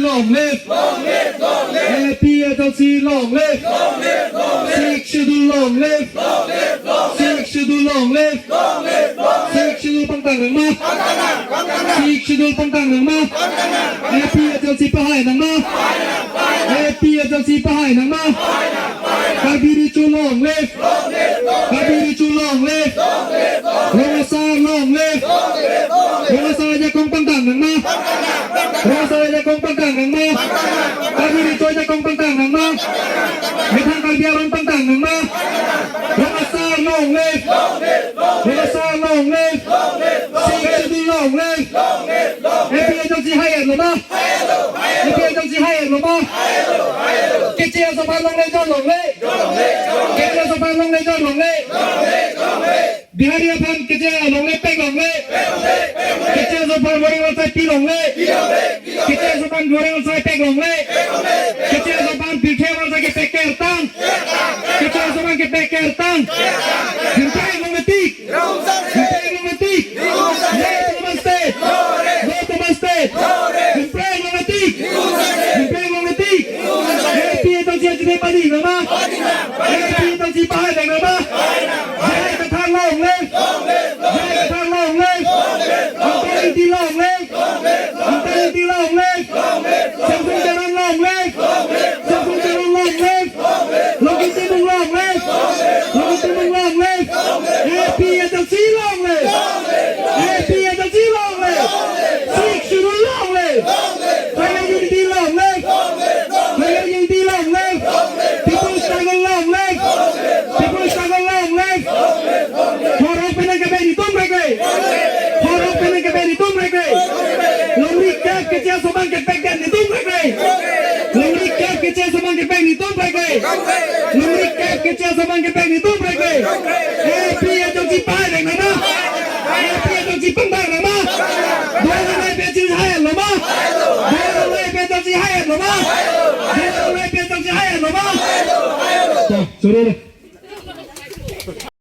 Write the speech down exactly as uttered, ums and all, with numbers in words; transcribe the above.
Long live! Long live! Long live! A P H L C long live! Long live! Long live! Sixth Schedule long live! Long live! Long live! Sixth Schedule long live! Long live! Long live! Sixth Schedule pangtang nangma! Pangtang nang! Pangtang nang! Sixth Schedule pangtang nangma! Pangtang nang! A P H L C pahai nangma! Pahai nang! Pahai nang! A P H L C pahai nangma! Pahai nang! Karbi Recho long live! Long live! Long live! Karbi Recho long live! Long live! Long live! Rong Asar long live! Long live! Long live! Rong Asar ajakong pangtang nangma! Pangtang nang! Pangtang nang! Rong Asar ajakong pangtang nangma! Pangtang nang! Karbi Recho ajakong pangtang nangma! Methang Karbi aron pangtang nangma! Rong Asar long live! Long live! Long live! Rong Asar long live! Long live! Long live! Sixth Schedule long live! Long live! Long live! A P H L C hai-etlo ma? Hai-etlo! A P H L C hai-etlo ma? Hai-etlo! Hai-etlo! Keche asomar longle, jor longle! Jor longle! Jor longle! Keche asomar longle, jor longle! Jor longle! Jor longle! Bihari aphan keche alongle, pek longle. Pek longle, pek longle. Keche asomar Moreh Malsai pi longle. Pi longle, pi longle. Keche asomar Moreh Malsai pek longle. Pek longle, pek longle. Keche asomar Birthe Malsai kepek kertang. Kertang, kertang. Keche asomar kepek kertang. Kertang. Hemprek longle tik. Rongsa se. Hemprek longle tik. Rongsa se. No to Maharashtra State. No rest. No to Maharashtra State. No rest. Hemprek longle tik. Rongsa se. Hemprek longle tik. Rongsa se. A P H L C ajine padi nangma. Padi nang. A P H L C pahai nangma. Pahai nang. J I Kathar long live. Long live. J I Kathar long live. Long live. Angtang Engti long live. Long live. Angtang Engti long live. Long live. Semson Teron long live. Long live. Semson Teron long live. Long live. Longki Timung long live. Long live. Longki Timung long live. Long live. A P H L C long live. Long live. A P H L C long live. Long live. Sixth Schedule long live. Long live. Tribal unity long live. Long live. Tribal unity long live. Long live. People struggle long live. Long live. People struggle long live. Long live. Long live. Horok penang kepek netum krekre. Horok penang kepek netum krekre. Longri kep keche asomar kepek det netum krekre. Longri kep keche asomar kepek netum krekre. Longri kep keche asomar kepek netum krekre. A P H L C pahai nangma. A P H L C pangtang nangma. Dolang A P H L C hai-etlo ma. Dolang A P H L C hai-etlo ma. Dolang A P H L C hai-etlo ma. To, suri.